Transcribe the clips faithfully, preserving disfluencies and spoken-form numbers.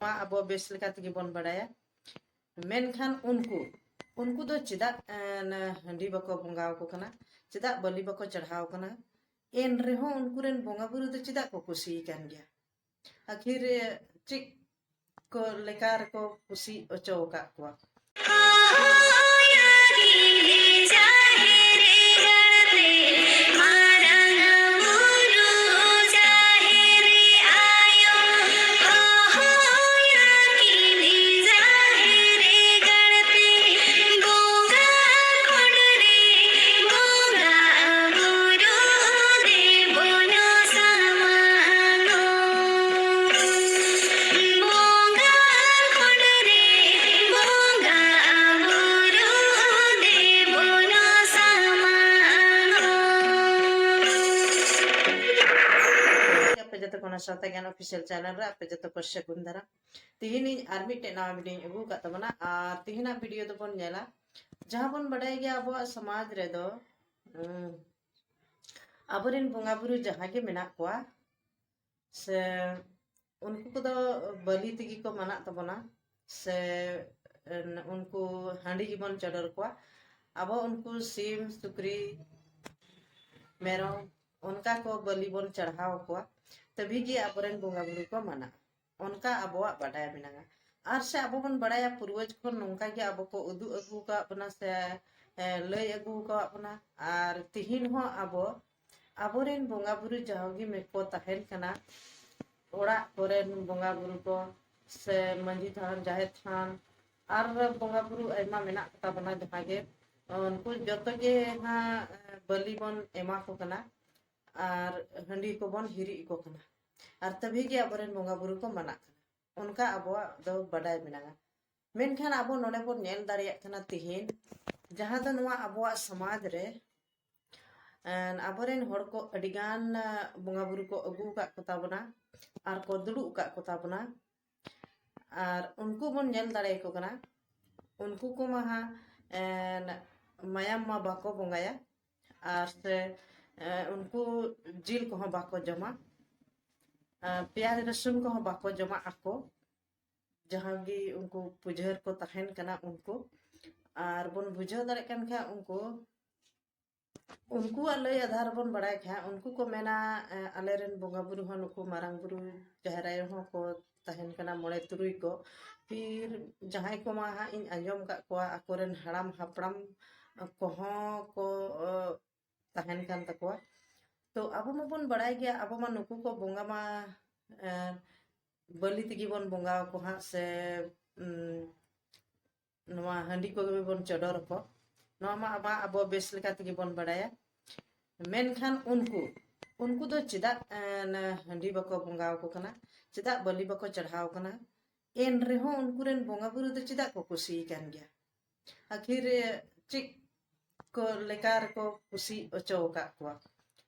ᱢᱟ ᱟᱵᱚ ᱵᱮᱥ ᱞᱮᱠᱟ ᱛᱮᱜᱮ ᱵᱚᱱ ᱵᱟᱲᱟᱭᱟ᱾ ᱢᱮᱱᱠᱷᱟᱱ ᱩᱱᱠᱩ, ᱩᱱᱠᱩ ᱫᱚ ᱪᱮᱫᱟᱜ, ᱮ, ᱦᱟᱺᱰᱤ ᱵᱟᱠᱚ ᱵᱚᱸᱜᱟ ᱟᱠᱚ ᱠᱟᱱᱟ, ᱪᱮᱫᱟᱜ ᱵᱟᱹᱞᱤ ᱵᱟᱠᱚ ᱪᱟᱲᱦᱟᱣ ᱠᱟᱱᱟ? ᱮᱱ ᱨᱮᱦᱚᱸ ᱩᱱᱠᱩ ᱨᱮᱱ ᱵᱚᱸᱜᱟ ᱵᱩᱨᱩ ᱫᱚ ᱪᱮᱫᱟᱜ ᱠᱚ ᱠᱩᱥᱤ ᱟᱠᱟᱱ ᱜᱮᱭᱟ? ᱟᱹᱠᱷᱤᱨ, ᱮ, ᱪᱮᱫ ᱠᱚ ᱞᱮᱠᱟ ᱨᱮᱠᱚ ᱠᱩᱥᱤ ᱦᱚᱪᱚ ᱟᱠᱟᱫ ᱠᱚᱣᱟ? ᱟᱯᱮ ᱡᱚᱛᱚ ᱠᱚ ᱚᱱᱟ ᱥᱟᱶᱛᱟ ᱜᱮᱭᱟᱱ ᱚᱯᱷᱤᱥᱤᱭᱟᱞ ᱪᱮᱱᱮᱞ ᱨᱮ ᱟᱯᱮ ᱡᱚᱛᱚ ᱠᱚ ᱥᱟᱹᱜᱩᱱ ᱫᱟᱨᱟᱢ᱾ ᱛᱤᱦᱤᱧ ᱤᱧ ᱟᱨ ᱢᱤᱫᱴᱮᱡ ᱱᱟᱣᱟ ᱵᱷᱤᱰᱤᱭᱳᱧ ᱟᱹᱜᱩ ᱟᱠᱟᱫ ᱛᱟᱵᱚᱱᱟ᱾ ᱟᱨ ᱛᱤᱦᱤᱧᱟᱜ ᱵᱷᱤᱰᱤᱭᱳ ᱫᱚᱵᱚᱱ ᱧᱮᱞᱟ, ᱡᱟᱦᱟᱸ ᱵᱚᱱ ᱵᱟᱰᱟᱭ ᱜᱮᱭᱟ ᱟᱵᱚᱣᱟᱜ ᱥᱚᱢᱟᱡᱽ ᱨᱮᱫᱚ, ᱩᱸ, ᱟᱵᱚᱨᱮᱱ ᱵᱚᱸᱜᱟ ᱵᱩᱨᱩ ᱡᱟᱦᱟᱸ ᱜᱮ ᱢᱮᱱᱟᱜ ᱠᱚᱣᱟ, ᱥᱮ ᱩᱱᱠᱩ ᱠᱚᱫᱚ ᱵᱟᱹᱞᱤ ᱛᱮᱜᱮ ᱠᱚ ᱢᱟᱱᱟᱜ ᱛᱟᱵᱚᱱᱟ, ᱥᱮ ᱩᱱᱠᱩ ᱦᱟᱺᱰᱤ ᱜᱮᱵᱚᱱ ᱪᱚᱰᱚᱨ ᱠᱚᱣᱟ᱾ ᱟᱵᱚ ᱩᱱᱠᱩ ᱥᱤᱢ, ᱥᱩᱠᱨᱤ, ᱢᱮᱨᱚᱢ, ᱚᱱᱠᱟ ᱠᱚ ᱵᱟᱹᱞᱤ ᱵᱚᱱ ᱪᱟᱲᱦᱟᱣ ᱟᱠᱚᱣᱟ, ᱛᱚᱵᱮ ᱜᱮ ᱟᱵᱚᱨᱮᱱ ᱵᱚᱸᱜᱟ ᱵᱩᱨᱩ ᱠᱚ ᱢᱟᱱᱟᱜᱼᱟ᱾ ᱚᱱᱠᱟ ᱟᱵᱚᱣᱟᱜ ᱵᱟᱰᱟᱭ ᱢᱮᱱᱟᱜᱼᱟ᱾ ᱟᱨ ᱥᱮ ᱟᱵᱚ ᱵᱚᱱ ᱵᱟᱲᱟᱭᱟ, ᱯᱩᱨᱵᱚᱡᱽ ᱠᱷᱚᱱ ᱱᱚᱝᱠᱟ ᱜᱮ ᱟᱵᱚ ᱠᱚ ᱩᱫᱩᱜ ᱟᱹᱜᱩ ᱟᱠᱟᱫ ᱵᱚᱱᱟ ᱥᱮ, ᱮ, ᱞᱟᱹᱭ ᱟᱹᱜᱩ ᱟᱠᱟᱫ ᱵᱚᱱᱟ᱾ ᱟᱨ ᱛᱤᱦᱤᱧ ᱦᱚᱸ ᱟᱵᱚ ᱟᱵᱚᱨᱮᱱ ᱵᱚᱸᱜᱟ ᱵᱩᱨᱩ ᱡᱟᱣᱜᱮ ᱢᱮ-, ᱠᱚ ᱛᱟᱦᱮᱱ ᱠᱟᱱᱟ, ᱚᱲᱟᱜ ᱠᱚᱨᱮᱱ ᱵᱚᱸᱜᱟ ᱵᱩᱨᱩ ᱠᱚ ᱥᱮ ᱢᱟᱹᱡᱷᱤ ᱛᱷᱟᱱ, ᱡᱟᱦᱮᱨ ᱛᱷᱟᱱ, ᱟᱨ ᱵᱚᱸᱜᱟ ᱵᱩᱨᱩ ᱟᱭᱢᱟ ᱢᱮᱱᱟᱜ ᱠᱚᱛᱟ ᱵᱚᱱᱟ, ᱡᱟᱦᱟᱸ ᱜᱮ ᱩᱱᱠᱩ ᱡᱚᱛᱚ ᱜᱮ ᱦᱟᱸᱜ ᱵᱟᱹᱞᱤ ᱵᱚᱱ ᱮᱢᱟ ᱠᱚ ᱠᱟᱱᱟ ᱟᱨ ᱦᱟᱺᱰᱤ ᱠᱚᱵᱚᱱ ᱦᱤᱨᱤᱡ ᱟᱠᱚ ᱠᱟᱱᱟ, ᱟᱨ ᱛᱚᱵᱮ ᱜᱮ ᱟᱵᱚᱨᱮᱱ ᱵᱚᱸᱜᱟ ᱵᱩᱨᱩ ᱠᱚ ᱢᱟᱱᱟᱜ ᱠᱟᱱᱟ᱾ ᱚᱱᱠᱟ ᱟᱵᱚᱣᱟᱜ ᱫᱚ ᱵᱟᱰᱟᱭ ᱢᱮᱱᱟᱜᱼᱟ᱾ ᱢᱮᱱᱠᱷᱟᱱ ᱟᱵᱚ ᱱᱚᱰᱮ ᱵᱚᱱ ᱧᱮᱞ ᱫᱟᱲᱮᱭᱟᱜ ᱠᱟᱱᱟ ᱛᱤᱦᱤᱧ, ᱡᱟᱦᱟᱸ ᱫᱚ ᱱᱚᱣᱟ ᱟᱵᱚᱣᱟᱜ ᱥᱚᱢᱟᱡᱽ ᱨᱮ, ᱮᱸ, ᱟᱵᱚᱨᱮᱱ ᱦᱚᱲ ᱠᱚ ᱟᱹᱰᱤᱜᱟᱱ, ᱮᱸ, ᱵᱚᱸᱜᱟ ᱵᱩᱨᱩ ᱠᱚ ᱟᱹᱜᱩ ᱟᱠᱟᱫ ᱠᱚᱛᱟ ᱵᱚᱱᱟ ᱟᱨ ᱠᱚ ᱫᱩᱲᱩᱵ ᱟᱠᱟᱫ ᱠᱚᱛᱟ ᱵᱚᱱᱟ᱾ ᱟᱨ ᱩᱱᱠᱩ ᱵᱚᱱ ᱧᱮᱞ ᱫᱟᱲᱮᱭᱟᱠᱚ ᱠᱟᱱᱟ, ᱩᱱᱠᱩ ᱠᱚᱢᱟ ᱦᱟᱸᱜ, ᱮᱸ, ᱢᱟᱭᱟᱢ ᱢᱟ ᱵᱟᱠᱚ ᱵᱚᱸᱜᱟᱭᱟ, ᱟᱨ ᱥᱮ, ᱮᱸ, ᱩᱱᱠᱩ ᱡᱤᱞ ᱠᱚᱦᱚᱸ ᱵᱟᱠᱚ ᱡᱚᱢᱟ, ᱮᱸ, ᱯᱮᱸᱭᱟᱡᱽ ᱨᱟᱹᱥᱩᱱ ᱠᱚᱦᱚᱸ ᱵᱟᱠᱚ ᱡᱚᱢᱟ ᱟᱠᱚ᱾ ᱡᱟᱦᱟᱸ ᱜᱮ ᱩᱱᱠᱩ ᱯᱩᱡᱟᱹᱨ ᱠᱚ ᱛᱟᱦᱮᱱ ᱠᱟᱱᱟ ᱩᱱᱠᱩ, ᱟᱨ ᱵᱚᱱ ᱵᱩᱡᱷᱟᱹᱣ ᱫᱟᱲᱮᱭᱟᱜ ᱠᱟᱱ ᱠᱷᱟᱱ ᱩᱱᱠᱩ, ᱩᱱᱠᱩᱣᱟᱜ ᱞᱟᱹᱭ ᱟᱫᱷᱟᱨ ᱵᱚᱱ ᱵᱟᱲᱟᱭ ᱠᱷᱟᱱ ᱩᱱᱠᱩ ᱠᱚ ᱢᱮᱱᱟ, ᱮ, ᱟᱞᱮᱨᱮᱱ ᱵᱚᱸᱜᱟ ᱵᱩᱨᱩ ᱦᱚᱸ ᱱᱩᱠᱩ ᱢᱟᱨᱟᱝ ᱵᱩᱨᱩ ᱡᱟᱦᱮᱨ ᱟᱭᱳ ᱦᱚᱸ ᱠᱚ ᱛᱟᱦᱮᱱ ᱠᱟᱱᱟ ᱢᱚᱬᱮ ᱛᱩᱨᱩᱭ ᱠᱚ᱾ ᱯᱷᱤᱨ ᱡᱟᱦᱟᱸᱭ ᱠᱚᱢᱟ ᱦᱟᱸᱜ ᱤᱧ ᱟᱸᱡᱚᱢ ᱟᱠᱟᱫ ᱠᱚᱣᱟ ᱟᱠᱚᱨᱮᱱ ᱦᱟᱲᱟᱢ ᱦᱟᱯᱲᱟᱢ ᱠᱚᱦᱚᱸ ᱠᱚ, ᱚ, ᱛᱟᱦᱮᱱ ᱠᱟᱱ ᱛᱟᱠᱚᱣᱟ᱾ ᱛᱚ ᱟᱵᱚ ᱢᱟᱵᱚᱱ ᱵᱟᱲᱟᱭ ᱜᱮᱭᱟ, ᱟᱵᱚ ᱢᱟ ᱱᱩᱠᱩ ᱠᱚ ᱵᱚᱸᱜᱟ ᱢᱟ, ᱮ, ᱵᱟᱹᱞᱤ ᱛᱮᱜᱮ ᱵᱚᱱ ᱵᱚᱸᱜᱟ ᱟᱠᱚ ᱦᱟᱸᱜ, ᱥᱮ, ᱩᱢ, ᱱᱚᱣᱟ ᱦᱟᱺᱰᱤ ᱠᱚᱜᱮ ᱵᱚᱱ ᱪᱚᱰᱚᱨ ᱟᱠᱚ᱾ ᱱᱚᱣᱟ ᱢᱟ ᱟᱵᱚ, ᱟᱵᱚ ᱵᱮᱥ ᱞᱮᱠᱟ ᱛᱮᱜᱮ ᱵᱚᱱ ᱵᱟᱲᱟᱭᱟ᱾ ᱢᱮᱱᱠᱷᱟᱱ ᱩᱱᱠᱩ, ᱩᱱᱠᱩ ᱫᱚ ᱪᱮᱫᱟᱜ, ᱮ, ᱚᱱᱟ ᱦᱟᱺᱰᱤ ᱵᱟᱠᱚ ᱵᱚᱸᱜᱟ ᱟᱠᱚ ᱠᱟᱱᱟ, ᱪᱮᱫᱟᱜ ᱵᱟᱹᱞᱤ ᱵᱟᱠᱚ ᱪᱟᱲᱦᱟᱣ ᱠᱟᱱᱟ? ᱮᱱ ᱨᱮᱦᱚᱸ ᱩᱱᱠᱩ ᱨᱮᱱ ᱵᱚᱸᱜᱟ ᱵᱩᱨᱩ ᱫᱚ ᱪᱮᱫᱟᱜ ᱠᱚ ᱠᱩᱥᱤ ᱟᱠᱟᱱ ᱜᱮᱭᱟ? ᱟᱹᱠᱷᱤᱨ ᱪᱮᱫ ᱠᱚ ᱞᱮᱠᱟ ᱨᱮᱠᱚ ᱠᱩᱥᱤ ᱦᱚᱪᱚ ᱟᱠᱟᱫ ᱠᱚᱣᱟ?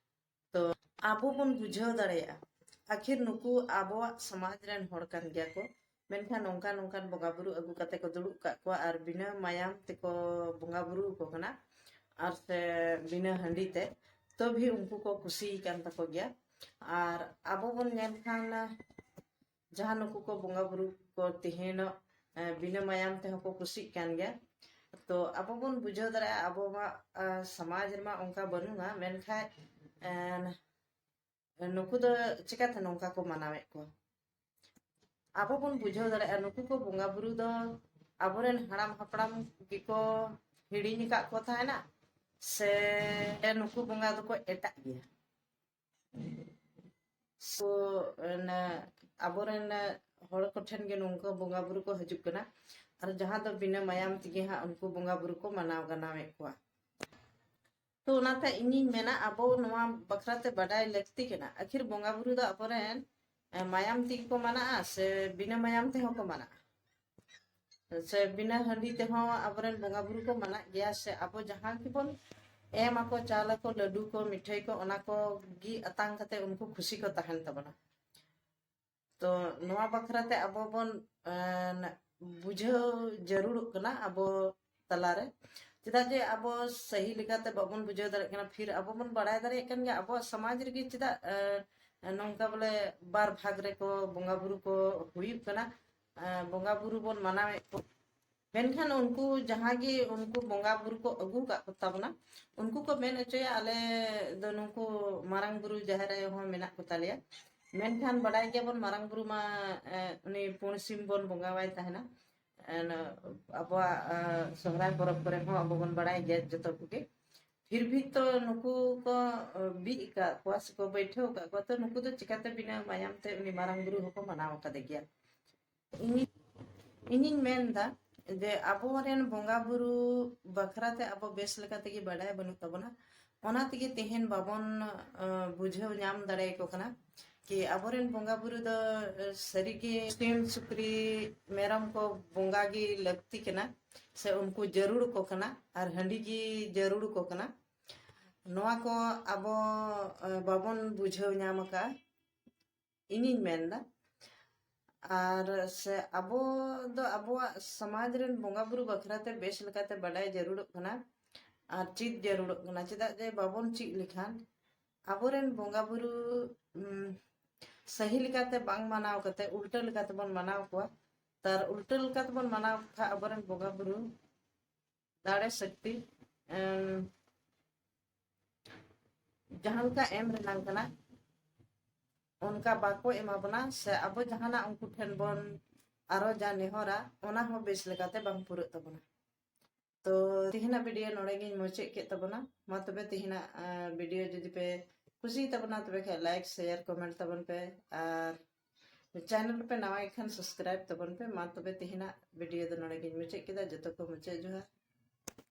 ᱛᱚ ᱟᱵᱚ ᱵᱚᱱ ᱵᱩᱡᱷᱟᱹᱣ ᱫᱟᱲᱮᱭᱟᱜᱼᱟ, ᱟᱹᱠᱷᱤᱨ ᱱᱩᱠᱩ ᱟᱵᱚᱣᱟᱜ ᱥᱚᱢᱟᱡᱽ ᱨᱮᱱ ᱦᱚᱲ ᱠᱟᱱ ᱜᱮᱭᱟ ᱠᱚ, ᱢᱮᱱᱠᱷᱟᱱ ᱱᱚᱝᱠᱟ ᱱᱚᱝᱠᱟᱱ ᱵᱚᱸᱜᱟ ᱵᱩᱨᱩ ᱟᱹᱜᱩ ᱠᱟᱛᱮ ᱠᱚ ᱫᱩᱲᱩᱵ ᱠᱟᱜ ᱠᱚᱣᱟ ᱟᱨ ᱵᱤᱱᱟᱹ ᱢᱟᱭᱟᱢ ᱛᱮᱠᱚ ᱵᱚᱸᱜᱟ ᱵᱩᱨᱩ ᱟᱠᱚ ᱠᱟᱱᱟ, ᱟᱨ ᱥᱮ ᱵᱤᱱᱟᱹ ᱦᱟᱺᱰᱤ ᱛᱮ, ᱛᱚᱵᱮ ᱩᱱᱠᱩ ᱠᱚ ᱠᱩᱥᱤ ᱟᱠᱟᱱ ᱛᱟᱠᱚ ᱜᱮᱭᱟ᱾ ᱟᱨ ᱟᱵᱚ ᱵᱚᱱ ᱧᱮᱞ ᱠᱷᱟᱱ, ᱡᱟᱦᱟᱸ ᱱᱩᱠᱩ ᱠᱚ ᱵᱚᱸᱜᱟ ᱵᱩᱨᱩ ᱠᱚ ᱛᱮᱦᱮᱧᱚᱜ, ᱮ, ᱵᱤᱱᱟᱹ ᱢᱟᱭᱟᱢ ᱛᱮᱦᱚᱸ ᱠᱚ ᱠᱩᱥᱤᱜ ᱠᱟᱱ ᱜᱮᱭᱟ᱾ ᱛᱚ ᱟᱵᱚ ᱵᱚᱱ ᱵᱩᱡᱷᱟᱹᱣ ᱫᱟᱲᱮᱭᱟᱜᱼᱟ, ᱟᱵᱚᱣᱟᱜ, ᱮ, ᱥᱚᱢᱟᱡᱽ ᱨᱮᱢᱟ ᱚᱱᱠᱟ ᱵᱟᱹᱱᱩᱜᱼᱟ, ᱢᱮᱱᱠᱷᱟᱱ, ᱮ, ᱱᱩᱠᱩ ᱫᱚ ᱪᱤᱠᱟᱹᱛᱮ ᱱᱚᱝᱠᱟ ᱠᱚ ᱢᱟᱱᱟᱣᱮᱫ ᱠᱚᱣᱟ? ᱟᱵᱚ ᱵᱚᱱ ᱵᱩᱡᱷᱟᱹᱣ ᱫᱟᱲᱮᱭᱟᱜᱼᱟ, ᱱᱩᱠᱩ ᱠᱚ ᱵᱚᱸᱜᱟ ᱵᱩᱨᱩ ᱫᱚ ᱟᱵᱚᱨᱮᱱ ᱦᱟᱲᱟᱢ ᱦᱟᱯᱲᱟᱢ ᱜᱮᱠᱚ ᱦᱤᱲᱤᱧ ᱟᱠᱟᱫ ᱠᱚ ᱛᱟᱦᱮᱱᱟ, ᱥᱮ ᱱᱩᱠᱩ ᱵᱚᱸᱜᱟ ᱫᱚᱠᱚ ᱮᱴᱟᱜ ᱜᱮᱭᱟ? ᱥᱳ, ᱚᱱᱟ ᱟᱵᱚᱨᱮᱱ ᱦᱚᱲ ᱠᱚᱴᱷᱮᱱ ᱜᱮ ᱱᱚᱝᱠᱟ ᱵᱚᱸᱜᱟ ᱵᱩᱨᱩ ᱠᱚ ᱦᱤᱡᱩᱜ ᱠᱟᱱᱟ, ᱟᱨ ᱡᱟᱦᱟᱸ ᱫᱚ ᱵᱤᱱᱟᱹ ᱢᱟᱭᱟᱢ ᱛᱮᱜᱮ ᱦᱟᱸᱜ ᱩᱱᱠᱩ ᱵᱚᱸᱜᱟ ᱵᱩᱨᱩ ᱠᱚ ᱢᱟᱱᱟᱣ ᱜᱟᱱᱟᱣᱮᱫ ᱠᱚᱣᱟ᱾ ᱛᱚ ᱚᱱᱟᱛᱮ ᱤᱧᱤᱧ ᱢᱮᱱᱟ, ᱟᱵᱚ ᱱᱚᱣᱟ ᱵᱟᱠᱷᱨᱟ ᱛᱮ ᱵᱟᱰᱟᱭ ᱞᱟᱹᱠᱛᱤ ᱠᱟᱱᱟ, ᱟᱹᱠᱷᱤᱨ ᱵᱚᱸᱜᱟ ᱵᱩᱨᱩ ᱫᱚ ᱟᱵᱚᱨᱮᱱ, ᱮ, ᱢᱟᱭᱟᱢ ᱛᱮᱜᱮ ᱠᱚ ᱢᱟᱱᱟᱜᱼᱟ ᱥᱮ ᱵᱤᱱᱟᱹ ᱢᱟᱭᱟᱢ ᱛᱮᱦᱚᱸ ᱠᱚ ᱢᱟᱱᱟᱜᱼᱟ? ᱥᱮ ᱵᱤᱱᱟᱹ ᱦᱟᱺᱰᱤ ᱛᱮᱦᱚᱸ ᱟᱵᱚᱨᱮᱱ ᱵᱚᱸᱜᱟ ᱵᱩᱨᱩ ᱠᱚ ᱢᱟᱱᱟᱜ ᱜᱮᱭᱟ, ᱥᱮ ᱟᱵᱚ ᱡᱟᱦᱟᱸ ᱜᱮᱵᱚᱱ ᱮᱢ ᱟᱠᱚ, ᱪᱟᱞ ᱟᱠᱚ, ᱞᱟᱹᱰᱩ ᱠᱚ, ᱢᱤᱴᱷᱟᱹᱭ ᱠᱚ, ᱚᱱᱟ ᱠᱚ ᱜᱮ ᱟᱛᱟᱝ ᱠᱟᱛᱮ ᱩᱱᱠᱩ ᱠᱷᱩᱥᱤ ᱠᱚ ᱛᱟᱦᱮᱱ ᱛᱟᱵᱚᱱᱟ? ᱛᱚ ᱱᱚᱣᱟ ᱵᱟᱠᱷᱨᱟ ᱛᱮ ᱟᱵᱚ ᱵᱚᱱ, ᱮᱸ, ᱵᱩᱡᱷᱟᱹᱣ ᱡᱟᱹᱨᱩᱲᱚᱜ ᱠᱟᱱᱟ ᱟᱵᱚ ᱛᱟᱞᱟᱨᱮ᱾ ᱪᱮᱫᱟᱜ ᱡᱮ ᱟᱵᱚ ᱥᱟᱹᱦᱤ ᱞᱮᱠᱟᱛᱮ ᱵᱟᱵᱚᱱ ᱵᱩᱡᱷᱟᱹᱣ ᱫᱟᱲᱮᱭᱟᱜ ᱠᱟᱱᱟ, ᱯᱷᱤᱨ ᱟᱵᱚ ᱵᱚᱱ ᱵᱟᱲᱟᱭ ᱫᱟᱲᱮᱭᱟᱜ ᱠᱟᱱ ᱜᱮᱭᱟ ᱟᱵᱚᱣᱟᱜ ᱥᱚᱢᱟᱡᱽ ᱨᱮᱜᱮ ᱪᱮᱫᱟᱜ, ᱮᱸ, ᱱᱚᱝᱠᱟ ᱵᱚᱞᱮ ᱵᱟᱨ ᱵᱷᱟᱜᱽ ᱨᱮᱠᱚ ᱵᱚᱸᱜᱟ ᱵᱩᱨᱩ ᱠᱚ ᱦᱩᱭᱩᱜ ᱠᱟᱱᱟ᱾ ᱵᱚᱸᱜᱟ ᱵᱩᱨᱩ ᱵᱚᱱ ᱢᱟᱱᱟᱣᱮᱫ ᱠᱚ, ᱢᱮᱱᱠᱷᱟᱱ ᱩᱱᱠᱩ ᱡᱟᱦᱟᱸ ᱜᱮ ᱩᱱᱠᱩ ᱵᱚᱸᱜᱟ ᱵᱩᱨᱩ ᱠᱚ ᱟᱹᱜᱩ ᱟᱠᱟᱫ ᱠᱚ ᱛᱟᱵᱚᱱᱟ, ᱩᱱᱠᱩ ᱠᱚ ᱢᱮᱱ ᱦᱚᱪᱚᱭᱟ, ᱟᱞᱮ ᱫᱚ ᱱᱩᱠᱩ ᱢᱟᱨᱟᱝ ᱵᱩᱨᱩ ᱡᱟᱦᱮᱨ ᱟᱭᱳ ᱦᱚᱸ ᱢᱮᱱᱟᱜ ᱠᱚ ᱛᱟᱞᱮᱭᱟ᱾ ᱢᱮᱱᱠᱷᱟᱱ ᱵᱟᱰᱟᱭ ᱜᱮᱭᱟᱵᱚᱱ, ᱢᱟᱨᱟᱝ ᱵᱩᱨᱩ ᱢᱟ ᱩᱱᱤ ᱯᱩᱸᱰ ᱥᱤᱢ ᱵᱚᱱ ᱵᱚᱸᱜᱟᱣᱟᱭ ᱛᱟᱦᱮᱱᱟ᱾ ᱟᱵᱚᱣᱟᱜ ᱥᱚᱦᱨᱟᱭ ᱯᱚᱨᱚᱵᱽ ᱠᱚᱨᱮ ᱦᱚᱸ ᱟᱵᱚ ᱵᱚᱱ ᱵᱟᱲᱟᱭ ᱜᱮᱭᱟ ᱡᱚᱛᱚ ᱠᱚᱜᱮ᱾ ᱯᱷᱤᱨ ᱵᱷᱤ ᱛᱚ ᱱᱩᱠᱩ ᱠᱚ ᱵᱤᱫ ᱟᱠᱟᱫ ᱠᱚᱣᱟ ᱥᱮᱠᱚ ᱵᱟᱹᱭᱴᱷᱟᱹᱣ ᱟᱠᱟᱫ ᱠᱚᱣᱟ, ᱛᱚ ᱱᱩᱠᱩ ᱫᱚ ᱪᱤᱠᱟᱛᱮ ᱵᱤᱱᱟᱹ ᱢᱟᱭᱟᱢ ᱛᱮ ᱩᱱᱤ ᱢᱟᱨᱟᱝ ᱵᱩᱨᱩ ᱦᱚᱸᱠᱚ ᱢᱟᱱᱟᱣ ᱟᱠᱟᱫᱮ ᱜᱮᱭᱟ? ᱤᱧᱤᱧ ᱤᱧᱤᱧ ᱢᱮᱱ ᱮᱫᱟ ᱡᱮ ᱟᱵᱚᱨᱮᱱ ᱵᱚᱸᱜᱟ ᱵᱩᱨᱩ ᱵᱟᱠᱷᱨᱟ ᱛᱮ ᱟᱵᱚ ᱵᱮᱥ ᱞᱮᱠᱟ ᱛᱮᱜᱮ ᱵᱟᱰᱟᱭ ᱵᱟᱹᱱᱩᱜ ᱛᱟᱵᱚᱱᱟ, ᱚᱱᱟ ᱛᱮᱜᱮ ᱛᱮᱦᱮᱧ ᱵᱟᱵᱚᱱ ᱵᱩᱡᱷᱟᱹᱣ ᱧᱟᱢ ᱫᱟᱲᱮᱭᱟᱠᱚ ᱠᱟᱱᱟ ᱠᱤ ᱟᱵᱚᱨᱮᱱ ᱵᱚᱸᱜᱟ ᱵᱩᱨᱩ ᱫᱚ ᱥᱟᱹᱨᱤᱜᱮ ᱥᱤᱢ ᱥᱩᱠᱨᱤ ᱢᱮᱨᱚᱢ ᱠᱚ ᱵᱚᱸᱜᱟ ᱜᱮ ᱞᱟᱹᱠᱛᱤ ᱠᱟᱱᱟ, ᱥᱮ ᱩᱱᱠᱩ ᱡᱟᱹᱨᱩᱲ ᱠᱚ ᱠᱟᱱᱟ, ᱟᱨ ᱦᱟᱺᱰᱤ ᱜᱮ ᱡᱟᱹᱨᱩᱲ ᱠᱚ ᱠᱟᱱᱟ᱾ ᱱᱚᱣᱟ ᱠᱚ ᱟᱵᱚ ᱵᱟᱵᱚᱱ ᱵᱩᱡᱷᱟᱹᱣ ᱧᱟᱢ ᱟᱠᱟᱫᱼᱟ, ᱤᱧᱤᱧ ᱢᱮᱱᱫᱟ᱾ ᱟᱨ ᱥᱮ ᱟᱵᱚ ᱫᱚ ᱟᱵᱚᱣᱟᱜ ᱥᱚᱢᱟᱡᱽ ᱨᱮᱱ ᱵᱚᱸᱜᱟ ᱵᱩᱨᱩ ᱵᱟᱠᱷᱨᱟ ᱛᱮ ᱵᱮᱥ ᱞᱮᱠᱟᱛᱮ ᱵᱟᱰᱟᱭ ᱡᱟᱹᱨᱩᱲᱚᱜ ᱠᱟᱱᱟ ᱟᱨ ᱪᱮᱫ ᱡᱟᱹᱨᱩᱲᱚᱜ ᱠᱟᱱᱟ᱾ ᱪᱮᱫᱟᱜ ᱡᱮ ᱵᱟᱵᱚᱱ ᱪᱮᱫ ᱞᱮᱠᱷᱟᱱ ᱟᱵᱚᱨᱮᱱ ᱵᱚᱸᱜᱟ ᱵᱩᱨᱩ ᱥᱟᱹᱦᱤ ᱞᱮᱠᱟᱛᱮ ᱵᱟᱝ ᱢᱟᱱᱟᱣ ᱠᱟᱛᱮ ᱩᱞᱴᱟᱹ ᱞᱮᱠᱟᱛᱮᱵᱚᱱ ᱢᱟᱱᱟᱣ ᱠᱚᱣᱟ᱾ ᱛᱟᱨ ᱩᱞᱴᱟᱹ ᱞᱮᱠᱟᱛᱮᱵᱚᱱ ᱢᱟᱱᱟᱣ ᱠᱚ ᱠᱷᱟᱱ ᱟᱵᱚᱨᱮᱱ ᱵᱚᱸᱜᱟ ᱵᱩᱨᱩ ᱫᱟᱲᱮ ᱥᱚᱠᱛᱤ ᱡᱟᱦᱟᱸ ᱞᱮᱠᱟ ᱮᱢ ᱨᱮᱱᱟᱜ ᱠᱟᱱᱟ, ᱚᱱᱠᱟ ᱵᱟᱠᱚ ᱮᱢᱟ ᱵᱚᱱᱟ, ᱥᱮ ᱟᱵᱚ ᱡᱟᱦᱟᱱᱟᱜ ᱩᱱᱠᱩ ᱴᱷᱮᱱ ᱵᱚᱱ ᱟᱨᱚ ᱡᱟ ᱱᱮᱦᱚᱨᱟ, ᱚᱱᱟ ᱦᱚᱸ ᱵᱮᱥ ᱞᱮᱠᱟᱛᱮ ᱵᱟᱝ ᱯᱩᱨᱟᱹᱜ ᱛᱟᱵᱚᱱᱟ᱾ ᱛᱚ ᱛᱮᱦᱮᱧᱟᱜ ᱵᱷᱤᱰᱤᱭᱳ ᱱᱚᱰᱮ ᱜᱤᱧ ᱢᱩᱪᱟᱹᱫ ᱠᱮᱫ ᱛᱟᱵᱚᱱᱟ᱾ ᱢᱟ ᱛᱚᱵᱮ ᱛᱮᱦᱮᱧᱟᱜ ᱵᱷᱤᱰᱤᱭᱳ ᱡᱩᱫᱤ ᱯᱮ ᱠᱩᱥᱤᱭ ᱛᱟᱵᱚᱱᱟ, ᱛᱚᱵᱮ ᱠᱷᱟᱱ ᱞᱟᱭᱤᱠ ᱥᱮᱭᱟᱨ ᱠᱚᱢᱮᱱᱴ ᱛᱟᱵᱚᱱ ᱯᱮ, ᱟᱨ ᱪᱮᱱᱮᱞ ᱯᱮ ᱱᱟᱣᱟᱭ ᱠᱷᱟᱱ ᱥᱟᱵᱥᱠᱨᱟᱭᱤᱵ ᱛᱟᱵᱚᱱ ᱯᱮ᱾ ᱢᱟ ᱛᱚᱵᱮ ᱛᱮᱦᱮᱧᱟᱜ ᱵᱷᱤᱰᱤᱭᱳ ᱫᱚ ᱱᱚᱰᱮ ᱜᱤᱧ ᱢᱩᱪᱟᱹᱫ ᱠᱮᱫᱟ᱾ ᱡᱚᱛᱚ ᱠᱚ ᱢᱩᱪᱟᱹᱫ ᱡᱚᱦᱟᱨ᱾